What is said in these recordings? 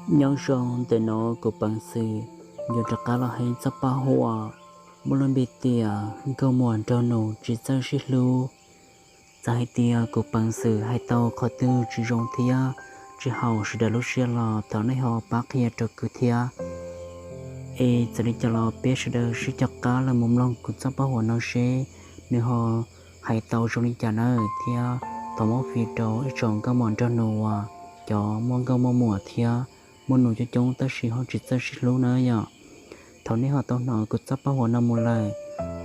Nyob zoo ntawm no kuv Peev Xwm yuav rov qab los hais txoj paj huam muaj lub npe tias nkauj muam nraug nus tsis txawj sib hlub. Txawm hais tias kuv Peev Xwm hais tau qhov twg tsis zoo thiab tsis haum sawv daws lub siab los thov nej ho pab qhia rau kuv thiab. Es txawm li cas los peb sawv daws sib cog qab los mus mloog kuv txoj paj huam no seb nws ho hais tau zoo li cas nawb, thiab thov muab fij rau ib tsoom nkauj muam nraug nus uas cov muaj nkauj muaj muam thiab muaj nus coob coob tab sis ho tsis txawj sib hlub na yom. Thaum nej ho tau hnov kuv txoj paj huam no mus lawm,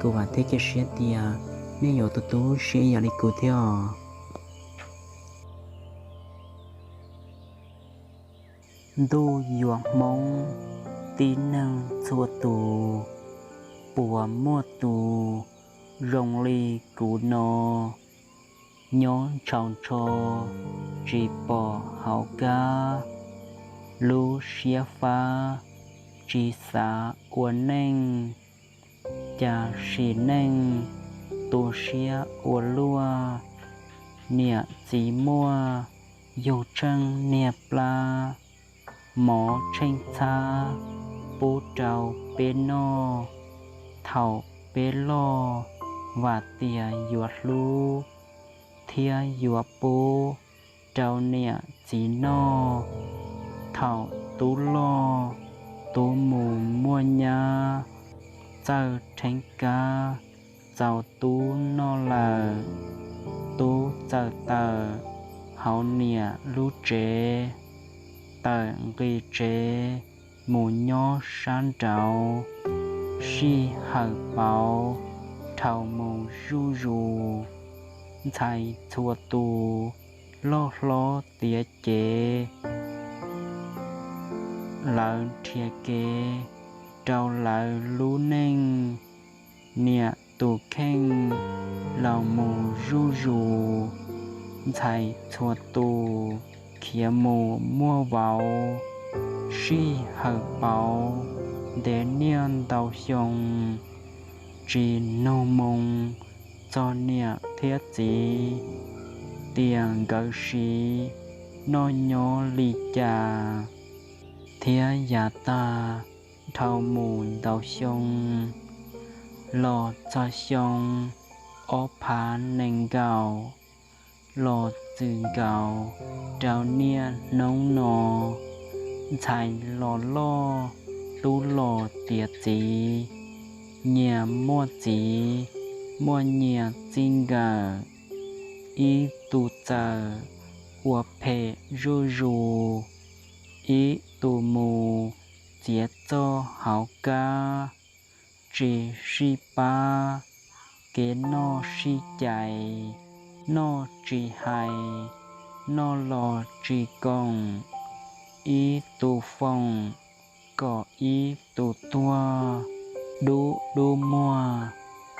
kuv vam thiab cia siab tias nej yuav tu tu siab ib yam li kuv thiab os. Ntuj yuav Hmoob, tib neeg txhua tus, puas muaj tus zoo li kuv no? Nyob ntshaus ntsho tsis pom hauv kab, lub siab fab tsis xav ua neej, cas sim neej tu siab ua luaj. Niam txiv muaj, yug tsheej niag plab, mov tsheej txhab pub rau peb noj. Thaum peb loj, vam tias yuav hlub thiab yuav pub rau niam txiv noj. Thaum tub loj, tub mus muaj nyab, txawj rheeb kab txaus tub noj lawm. Tub txawm tawm hauv niam lub tsev, tawm nqis tsev mus nyob sab nraud, sij hawm pauv dhau mus zuj zus. Ntxhais txhua tus loj hlob tiav cev, lawv nrhiav kev rau lawv lub neej. Niam tus kheej los mus zuj zus, ntxhais txhua tus khiav mus muaj vauv. Sij hawm pauv ntev niaj ntau xyoo, tsis nug moo txog niam thiab txiv, tias nkawd siv noj nyob li cas thiab yav tag. Dhau mus ntau xyoo, los txog xyoo ob phav nees nkaum, los txwm nkaus rau niaj hnub no. Ntxhais los loj, tub los tiav txiv, nyias muaj txiv, muaj nyias txij nkawm. Ib tug txawm ua phem zuj zus, ib tug mus txiav txoj hauv kab. Tsis sib pab, kev noj sib cais, noj tsis hais, noj los tsis koom. Ib tug foom kom ib tug tuag, dub dub muag,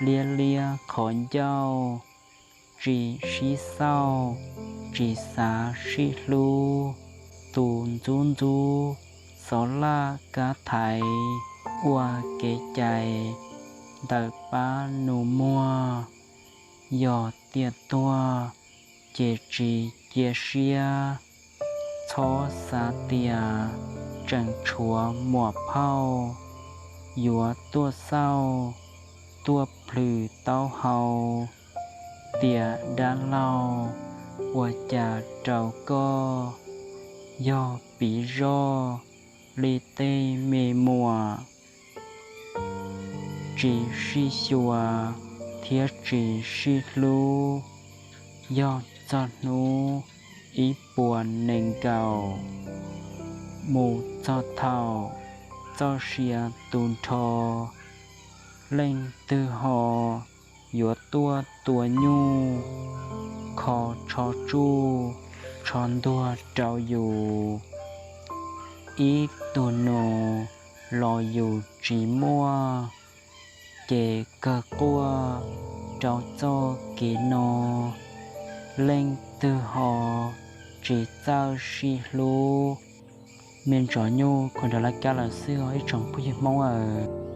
liab liab qhov ncauj. Tsis sib xauj, tsis xav sib hlub, tus ntxub ntxub, xov laj kab thaiv, ua kev cai ntawm pab nus muag. Yog tiam tuag, ces tsis cia siab, txhob xav tias tseem tshuav muam phauj yuav tuaj xauj, tuaj plhws taub hau, tias dab laug ua cas rau koj. Yog piv zoj li tej me muam, tsis sib xyuas thiab tsis sib hlub. Yog txog hnub ib puas nees nkaum, mus txog thaum txoj sia tu nrho, leej twg ho yuav tuaj tua nyuj, kho tsho tsuj tsho ntuag rau yus? Ib tug nus los yus tsis muaj, ces kawg quaj rau txoj kev no. Leej twg ho tsis txawj sib hlub? Me ntsos nyuj kho nrov laj kab lawm xwb os ib tsoom phooj ywg Hmoob aw.